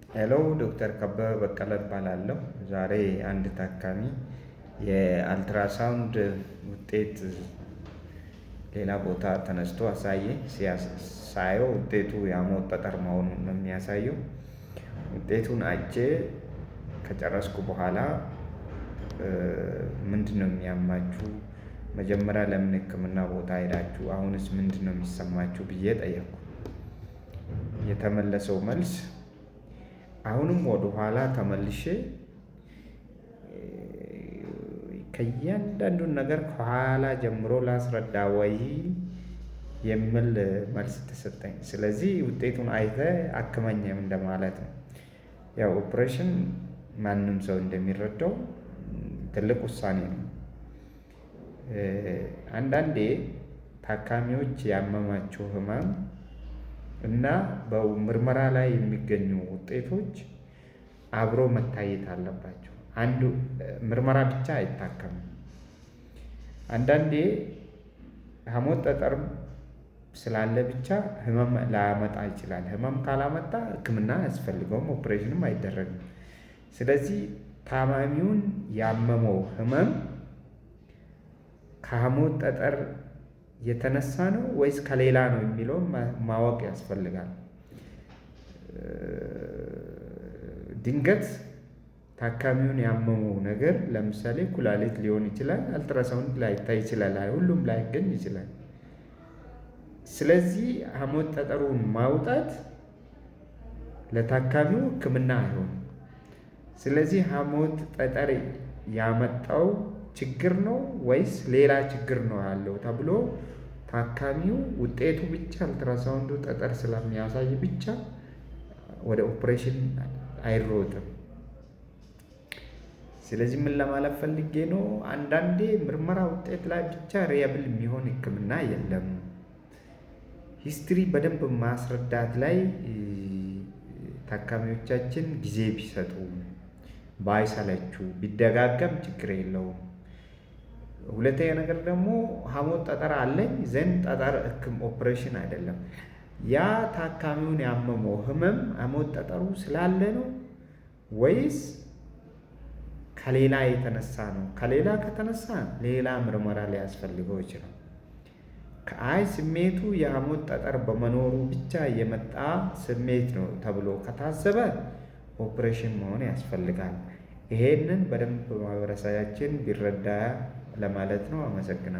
Hello፣ ዶክተር ከበበ በቀለ እባላለሁ። ዛሬ አንድ ታካሚ የአልትራሳውንድ ውጤት ሌላ ቦታ ተነስቶ አሳየኝ። ሳየው ውጤቱ የሐሞት ጠጠር መሆኑን ነው የሚያሳየው። ውጤቱን አይቼ ከጨረስኩ በኋላ ምንድነው የሚያማችሁ? መጀመሪያ ለምን ህክምና ቦታ ሄዳችሁ? አሁንስ ምንድነው የሚሰማችሁ ብዬ ጠየቅኩ። የተመለሰው መልስ አሁንም ወደኋላ ተመልሼ ከእያንዳንዱን ነገር ከኋላ ጀምሮ ላስረዳ ወይ የሚል መልስ ተሰጠኝ። ስለዚህ ውጤቱን አይተህ አክመኝ እንደማለት ነው። ያው ኦፕሬሽን ማንም ሰው እንደሚረዳው ትልቅ ውሳኔ ነው። አንዳንዴ ታካሚዎች ያመማቸው ህመም እና በምርመራ ላይ የሚገኙ ውጤቶች አብሮ መታየት አለባቸው። አንዱ ምርመራ ብቻ አይታከምም። አንዳንዴ ሐሞት ጠጠርም ስላለ ብቻ ህመም ላያመጣ ይችላል። ህመም ካላመጣ ህክምና አያስፈልገውም፣ ኦፕሬሽንም አይደረግም። ስለዚህ ታማሚውን ያመመው ህመም ከሐሞት ጠጠር የተነሳ ነው ወይስ ከሌላ ነው የሚለውን ማወቅ ያስፈልጋል። ድንገት ታካሚውን ያመመው ነገር ለምሳሌ ኩላሊት ሊሆን ይችላል፣ አልትራሳውንድ ላይታይ ይችላል፣ ሁሉም ላይገኝ ይችላል። ስለዚህ ሐሞት ጠጠሩን ማውጣት ለታካሚው ህክምና አይሆንም። ስለዚህ ሐሞት ጠጠር ያመጣው ችግር ነው ወይስ ሌላ ችግር ነው ያለው ተብሎ ታካሚው ውጤቱ ብቻ አልትራሳውንዱ ጠጠር ስለሚያሳይ ብቻ ወደ ኦፕሬሽን አይሮጥም። ስለዚህ ምን ለማለት ፈልጌ ነው? አንዳንዴ ምርመራ ውጤት ላይ ብቻ reliable የሚሆን ህክምና የለም። History በደንብ ማስረዳት ላይ ታካሚዎቻችን ጊዜ ቢሰጡ፣ ባይሰለቹ፣ ቢደጋገም ችግር የለውም። ሁለተኛ ነገር ደግሞ ሐሞት ጠጠር አለኝ then ጠጠር ህክም ኦፕሬሽን አይደለም። ያ ታካሚውን ያመመው ህመም ሐሞት ጠጠሩ ስላለ ነው ወይስ ከሌላ የተነሳ ነው? ከሌላ ከተነሳ ሌላ ምርመራ ሊያስፈልገው ይችላል። ከአይ ስሜቱ የሐሞት ጠጠር በመኖሩ ብቻ የመጣ ስሜት ነው ተብሎ ከታሰበ ኦፕሬሽን መሆን ያስፈልጋል። ይሄንን በደንብ ማህበረሰባችን ቢረዳ ለማለት ነው። አመሰግናለሁ።